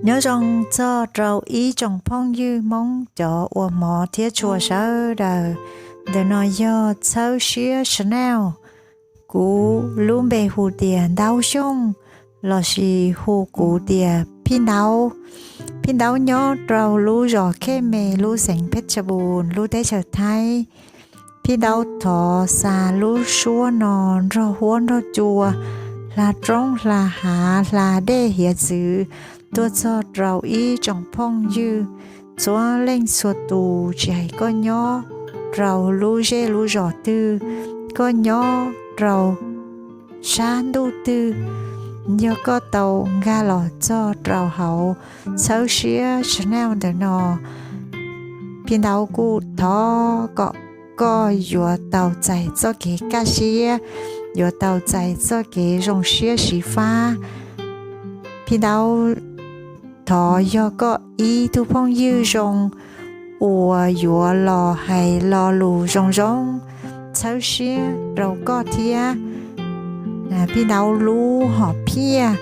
Nyob zoo txog rau ib tsoom phooj ywg Hmoob cov uas hmov thiab tshua sawv daws. Ntawm no yog Txhawb Siab Channel. Kuv lub npe hu tias Ntaub Xyooj, lossis hu kuv tias Phij Ntaub. Phij Ntaub nyob rau lub zos Khej Me, lub xeev Phet Chas Bun, lub teb chaws Thaib. Phij Ntaub thov xa lub suab no nrog huab nrog cua, hla roob hla hav hla dej hiav txwv tuaj txog rau ib tsoom phooj ywg txhua leej txhua tus, tsis hais koj nyob rau lub zej lub zos twg, koj nyob rau sab ntuj twg, yog koj tau nkag los txog rau hauv Txhawb Siab Channel ntawm no, Phij Ntaub kuj thov kom koj yuav tau txais txoj kev kaj siab, yuav tau txais txoj kev zoo siab xyiv fab. Phij Ntaub thov yog koj ib tug phooj ywg zoo uas yuav los hais lo lus zoo zoo, txhawb siab rau koj thiab. Phij Ntaub lub hom phiaj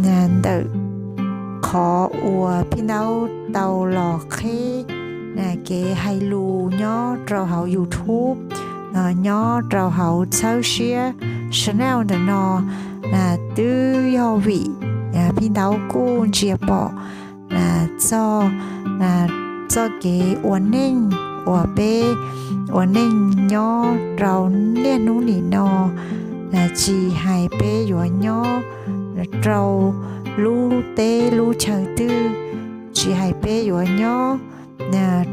ntawm qhov uas Phij Ntaub tau los qheb kev hais lus nyob rau hauv YouTube, nyob rau hauv Txhawb Siab Channel ntawm no, twb yog vim Phij Ntaub kuj ntsia pom txog txoj kev ua neej uas peb ua neej nyob rau niaj hnub nim no, tsis hais peb yuav nyob rau lub teb lub chaw twg, tsis hais peb yuav nyob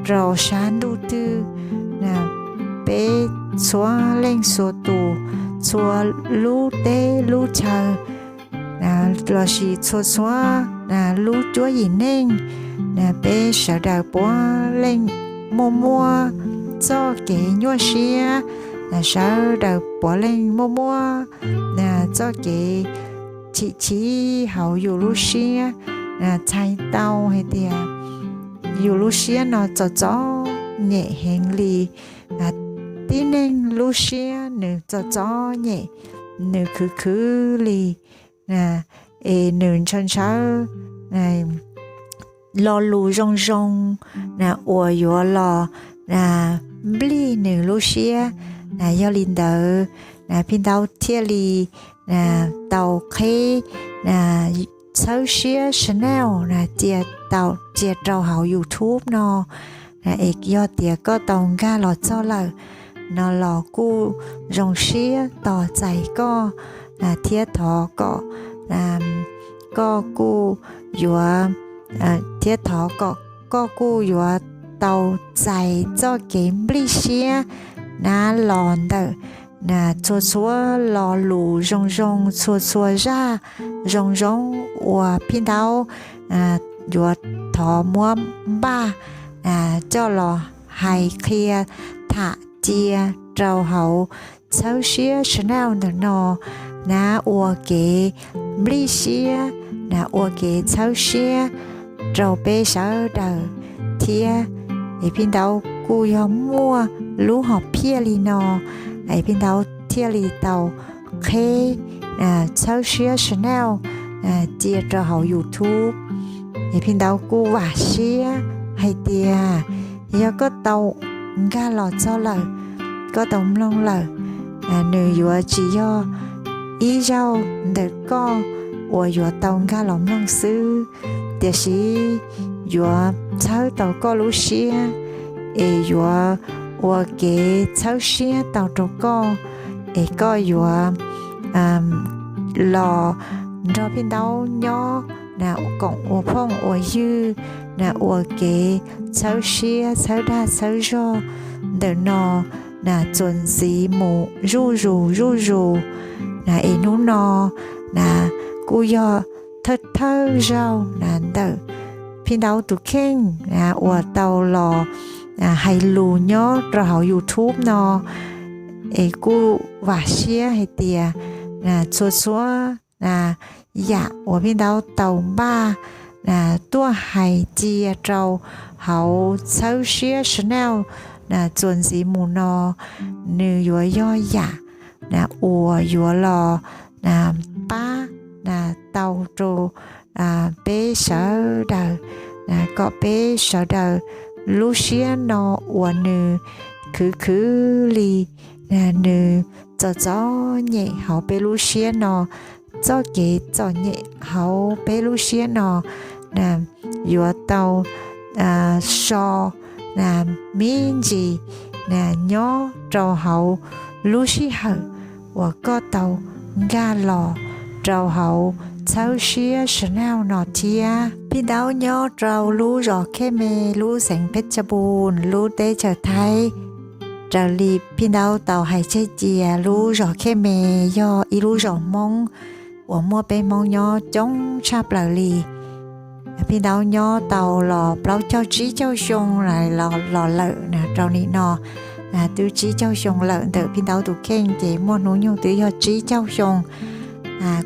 rau sab ntuj twg, peb txhua leej txhua tus, txhua lub teb lub chaw, lossis txhua txhua lub cuab yim neej, peb sawv daws puav leej muaj muaj txoj kev nyuaj siab, sawv daws puav leej muaj muaj txoj kev chim chim hauv yus lub siab, txhais tau hais tias yus lub siab no txom txom nyem heev li. Tib neeg lub siab nws txom txom nyem, nws khwv khwv li, es nws ntshaw ntshaw lo lus zoo zoo uas yuav los nplij nws lub siab. Yog li ntawd, Phij Ntaub thiaj li tau qheb Txhawb Siab Channel cia rau hauv YouTube no. Es yog tias koj tau nkag los txog lawm no los kuj zoo siab tos txais koj, thiab thov kom koj kuj yuav, thiab thov kom koj kuj yuav tau txais txoj kev nplij siab na los ntawm txhua txhua lo lus zoo zoo, txhua txhua zaj zoo zoo uas Phij Ntaub yuav thov muab npaj coj los hais qhia tham cia rau hauv Txhawb Siab Channel ntawm no na, ua kev nplij siab na, ua kev txhawb siab rau peb sawv daws thiab. Es Phij Ntaub kuj yog muaj lub hom phiaj li no, es Phij Ntaub thiaj li tau qheb Txhawb Siab Channel cia rau hauv YouTube. Es Phij Ntaub kuj vam siab hais tias yog koj tau nkag los txog lawm, koj tau mloog lawm, nws yuav tsis yog ib zaug ntawm koj uas yuav tau nkag los mloog xwb, tiam sis yuav txhawb tau koj lub siab, es yuav ua kev txhawb siab tau rau koj, es koj yuav los nrog Phij Ntaub nyob na, koom ua phooj ua ywg na, ua kev txhawb siab txhawb dag txhawb zog ntawm no na, txuas ntxiv mus zuj zus zuj zus na. Es hnub no na kuj yog thawj thawj zaug na ntawm Phij Ntaub tus kheej na uas tau los hais lus nyob rau hauv YouTube no. Es kuj vam siab hais tias txhua txhua yam uas Phij Ntaub tau npaj tuaj hais cia rau hauv Txhawb Siab Channel txuas ntxiv mus no, nws yuav yog yam uas yuav los pab tau rau peb sawv daws, kom peb sawv daws lub siab no uas nws khwv khwv li, nws txom txom nyem hauv peb lub siab no, txoj kev txom nyem hauv peb lub siab no yuav tau so me ntsis nyob rau hauv lub sij hawm uas koj tau nkag los rau hauv Txhawb Siab Channel no thiab. Phij Ntaub nyob rau lub zos Khej Me, lub xeev Pheej Chas Npus, lub teb chaws Thaib. Raws li Phij Ntaub tau hais tseg cia, lub zos Khej Me yog ib lub zos Hmoob uas muaj peb Hmoob nyob coob tshaj plaws li. Phij Ntaub nyob tau los plaub caug tsib caug xyoo los lawm na, rau nim no twb tsib caug xyoo lawm. Ntawm Phij Ntaub tus kheej ces muaj hnub nyoog twb yog tsib caug xyoo,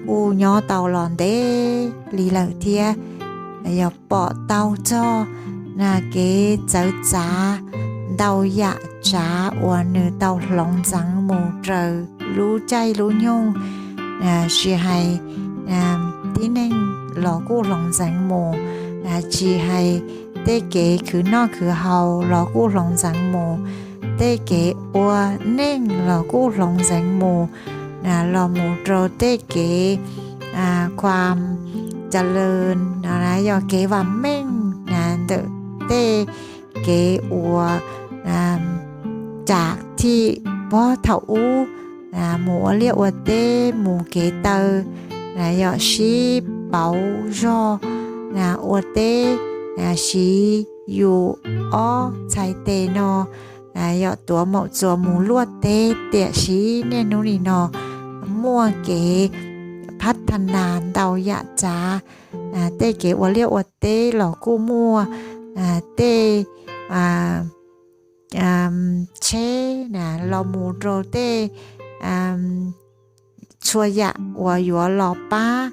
kuj nyob tau los ntev li lawm thiab. Yog pom tau txog na kev txawv txav ntau yam tsav uas nws tau hloov ntxeev mus raws lub caij lub nyoog, tsis hais tib neeg los kuj hloov ntxeev mus, tsis hais tej kev khwv noj khwv haus los kuj hloov ntxeev mus, tej kev ua neej los kuj hloov ntxeev mus, los mus rau tej kev khuam ca lawm no na, yog kev vam meej na, ntawm tej kev uas cam thim puag thaum ub, mus ua liaj ua teb, mus kev taw, yog sib pauv zog ua teb, siv yus ob txhais tes no, yog tuav maum txuas mus luaj teb. Tiam sis niaj hnub nim no muaj kev phab tha nas ntau yam txav, tej kev ua liaj ua teb los kuj muaj, tej tsheb na los mus rau tej txhua yam uas yuav los pab,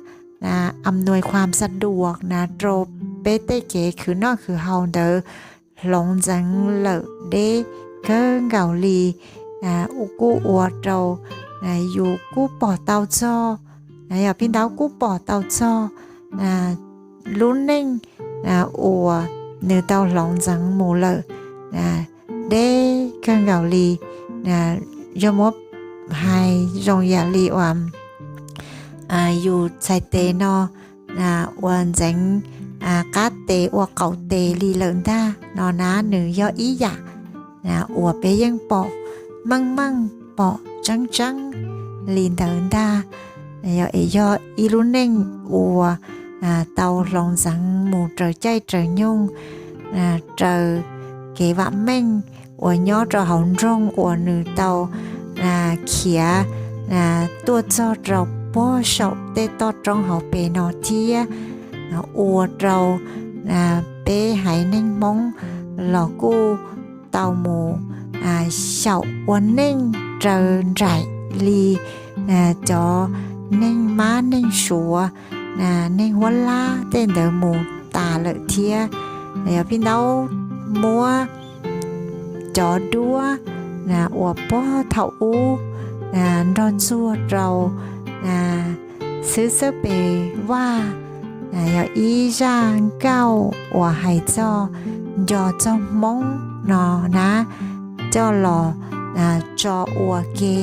a nws khuam xa duas na rau peb tej kev khwv noj khwv haus ntawd hloov ntxeev lawm deb kawg nkaus li. Kuj ua rau yus kuj pom tau txog, yog Phij Ntaub kuj pom tau txog lub neej uas nws tau hloov ntxeev mus lawm deb kawg nkaus li. Yog muab hais zoo yam li uas yus txhais tes no ua ntxeev qab tes ua qaum tes li lawm ntag no na, nws yog ib yam uas peb yeej pom meej meej pom tseeb tseeb li ntawd ntag. Yog es yog ib lub neej uas tau hloov ntxeev mus raws caij raws nyoog, raws kev vam meej uas nyob rau hauv nroog uas nws tau khiav tuaj txog rau puag saum tej toj roob hauv pes no thiab, ua rau peb haiv neeg Hmoob los kuj tau mus xyaum ua neej raws nraim li cov neeg Mab neeg Suav, neeg Huab Lab tej ntawd mus tas lawm thiab. Yog Phij Ntaub muab cov duab uas puag thaum ub nrog ntxuag rau xwb txawj pes vaj, yog ib zaj nkauj uas hais txog nco txog Hmoob no na, coj los tso ua ke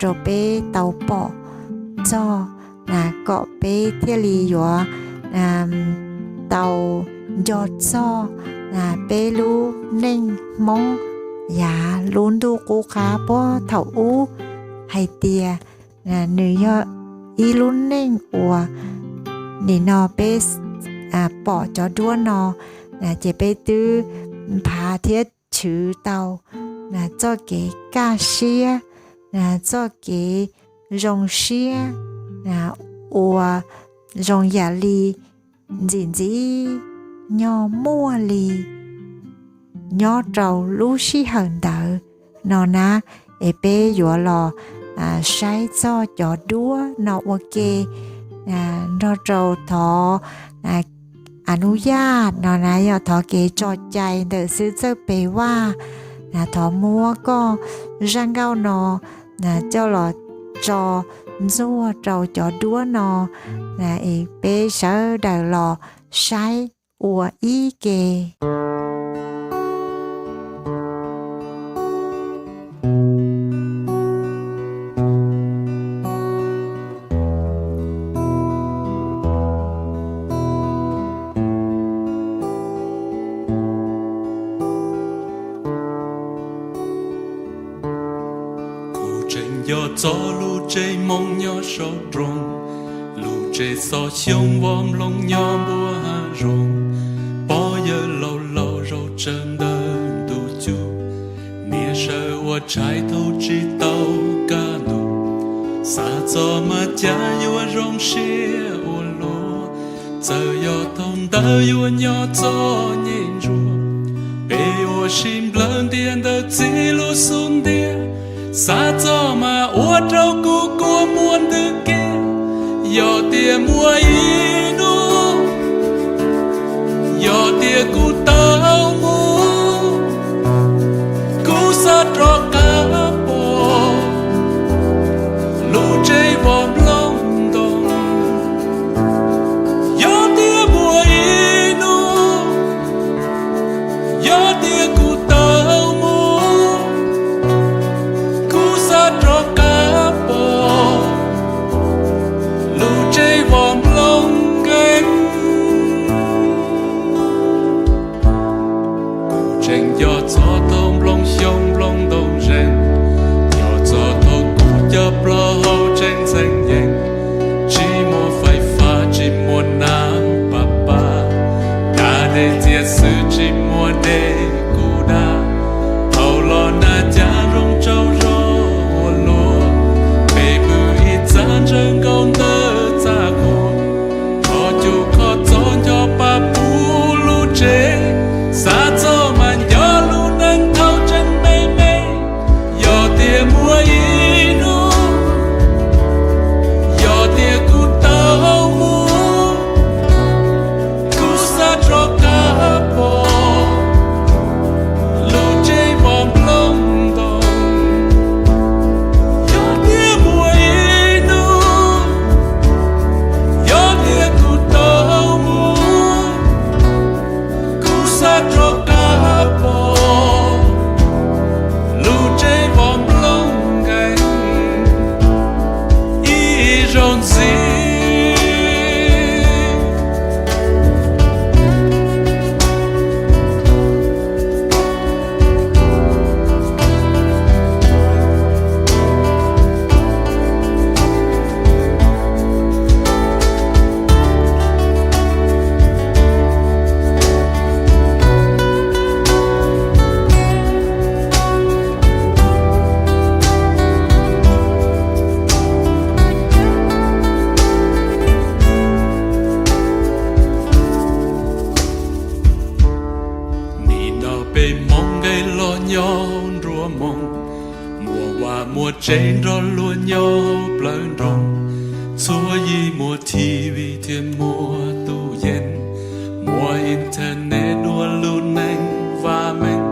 rau peb tau pom txog, kom peb thiaj li yuav tau nco txog peb lub neej Hmoob yav lub ntuj qub qab puag thaum ub hais tias nws yog ib lub neej uas nim no peb pom cov duab no ces peb twb nphav thiab chwv tau txoj kev kaj siab, txoj kev zoo siab uas zoo yam li ntxim ntxim nyog muaj li nyob rau lub sij hawm ntawd no na. Es peb yuav los saib txog cov duab no ua ke nrog rau thov a nub yaj no na, yog thov kev tso cai ntawm xwb txawj pes vaj, thov muab koj zaj nkauj no coj los tso ntxuaj rau cov duab no, peb sawv daws los saib ua ib ke. Kuv tseem nco txog lub tsev moo nyob saum roob, lub tsev xov xyoob vos nplooj nyob npuab hav zoov, pog yawg laus laus zaum tsawv ntawm ntug cub, niam sawv ua tshais thaum tsis tau kaj ntug, xav txog mas cas yuav zoo siab ua luaj, txawm yog thaum ntawd yuav nyob txom nyem ntsuav, peb ua si nplawg ntias ntawm txiv lub xub ntiag, xav txog mas ua rau kuv kua muag ntws kiag. Yog tias muaj ib hnub, yog tias kuv tau mus, kuv xav rov qab pom lub tsev vos nplooj ntoo. Yog tias muaj ib hnub, yog tias kuv tau mus, kuv xav rov qab pom lub tsev vos nplooj nkeeg. Kuv tseem nco txog thaum nplooj xyoob nplooj ntoo zeeg, nco txog thaum kuv cov plaub hau tseem ntxeev yees, tsis muaj fais fab tsis muaj nab pab pab, da dej txias xwb tsis muaj dej kuv da. Thaum los nag cas zoo tsaug zog ua luaj, peb pw ib txaj ntsawg nkaus ntawm txaj qhua, qhov cub qhov txob nco pa puv lub tsev, xav txog mas nco lub neej thaum tseem me me. Yog tias muaj ib hnub, yog tias kuv tau mus, kuv xav rov qab pom lub tsev vos nplooj ntoo. Yog tias muaj ib hnub, yog tias kuv tau mus, kuv xav rov qab pom lub tsev vos nplooj nkeeg ib zaug ntxiv. Nim no peb Hmoob nqes los nyob nruab moos, muaj vaj muaj tsev nrog luag nyob plawv nroog, txhua yim muaj T V thiab muaj tus yees, muaj internet dua lub neej vaj meej.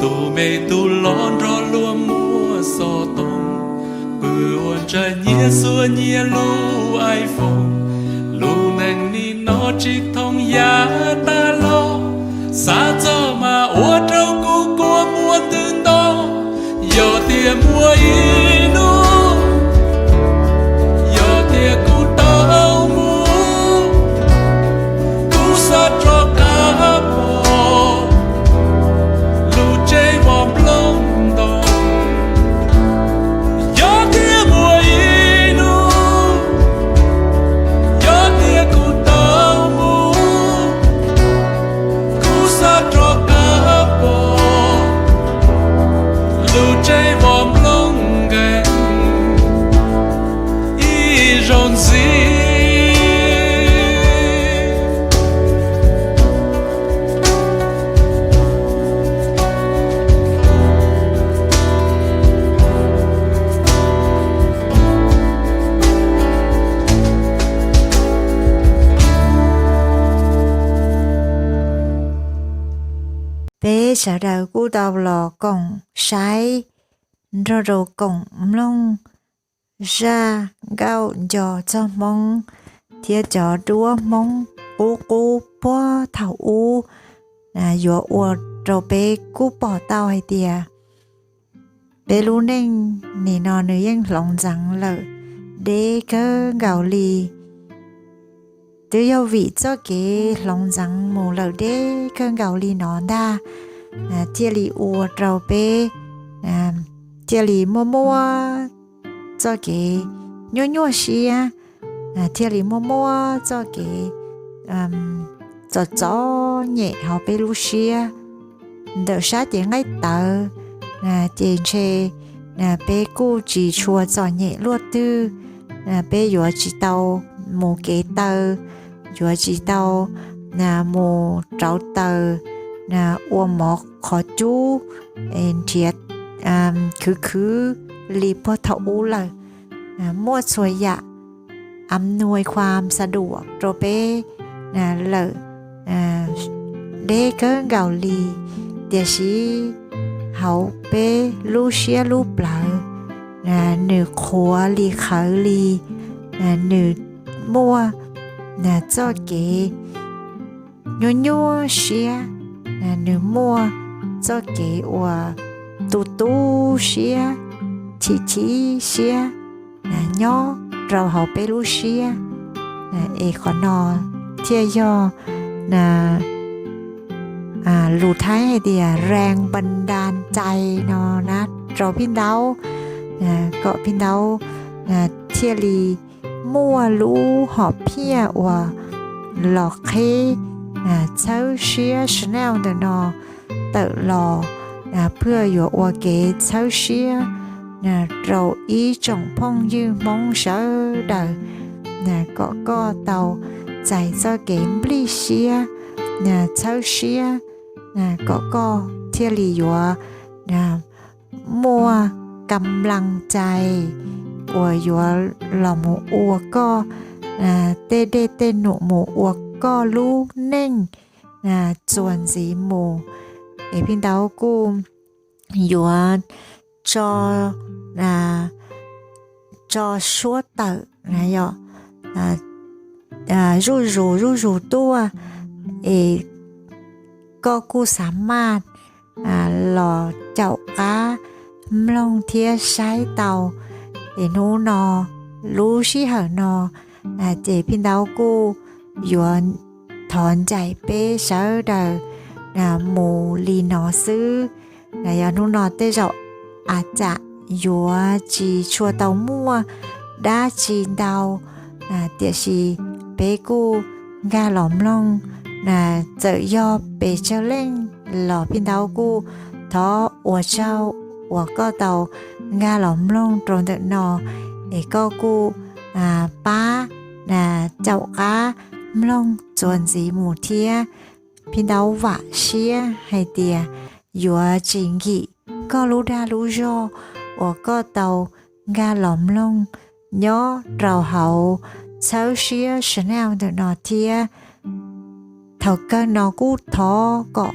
Tus me tus loj nrog luag muaj xov tooj, pw ua ntshav nyiaj xuas nyiaj lub iPhone. Lub neej nim no tsis thooj yam tas los, xav txog mas ua rau kuv kua muag ntws nto. Yog tias muaj ib hnub, yog tias kuv tau mus, kuv xav rov qab pom lub tsev vos nplooj ntoo. Yog tias muaj ib hnub, yog tias kuv tau mus, kuv xav rov qab pom lub tsev vos nplooj nkeeg ib zaug ntxiv. Peb sawv daws kuj tau los koom saib nrog rau koom mloog zaj nkauj nco txog Hmoob thiab cov duab Hmoob qub qub puag thaum ub yuav ua rau peb kuj pom tau hais tias peb lub neej nim no nws yeej hloov ntxeev lawm deb kawg nkaus li. Twb yog vim txoj kev hloov ntxeev mus lawm deb kawg nkaus li no ntag, thiaj li ua rau peb thiaj li muaj muaj txoj kev nyuaj nyuaj siab, thiaj li muaj muaj txoj kev txom txom nyem hauv peb lub siab. Ntawm sab cev nqaij tawv ces ntshe peb kuj tsis tshua txom nyem luaj twg. Peb yuav tsis tau mus kev taw, yuav tsis tau mus rauv taws, ua mov qhov cub, nrhiav khwv khwv li puag thaum ub lawm. Muaj txhua yam อำนวยความสะดวก rau peb lawm deb kawg nkaus li. Tiam sis hauv peb lub siab lub plawv, nws qhuav li qhawv li, nws muaj txoj kev nyuaj nyuaj siab, nws muaj txoj kev uas tu tu siab, chim chim siab nyob rau hauv peb lub siab. Es qhov no thiaj yog lus Thaib hais tias แรงบันดาลใจ no na rau Phij Ntaub, kom Phij Ntaub thiaj li muaj lub hom phiaj uas los qheb txhawb siab channel ntawm no tawm los, phaj yuav ua kev txhawb siab rau ib tsoom phooj ywg Hmoob sawv daws, kom koj tau txais txoj kev nplij siab, txhawb siab, kom koj thiaj li yuav muaj kam laj cai uas yuav los mus ua koj tej dej tej num, mus ua koj lub neej txuas ntxiv mus. Es Phij Ntaub kuj yuav tso, tso suab tawm na yom, zuj zus zuj zus tuaj, es koj kuj xav maj los caum qab mloog thiab saib tau. Es hnub no, lub sij hawm no, ces Phij Ntaub kuj yuav thov ncaim peb sawv daws mus li no xwb. Yog hnub no tej zaum a cas yuav tsis tshua tau muaj dab tsi ntau, tiam sis peb kuj nkag los mloog, txawm yog pes tsawg leej los Phij Ntaub kuj thov ua tsaug uas koj tau nkag los mloog rau ntawm no, es koj kuj pab caum qab mloog txuas ntxiv mus thiab. Phij Ntaub vam siab hais tias yuav tsis nkim koj lub dag lub zog uas koj tau nkag los mloog nyob rau hauv txhawb siab channel ntawm no thiab. Thaum kawg no kuj thov kom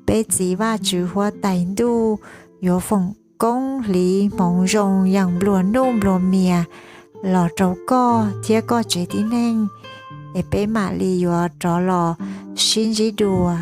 peb txiv Vajtswv huab tais ntuj yuav foom koob hliv hmoov zoo yeej nplua nuj nplua mias los rau koj thiab koj tsev tib neeg, es peb mam li yuav rov los sib ntsib dua.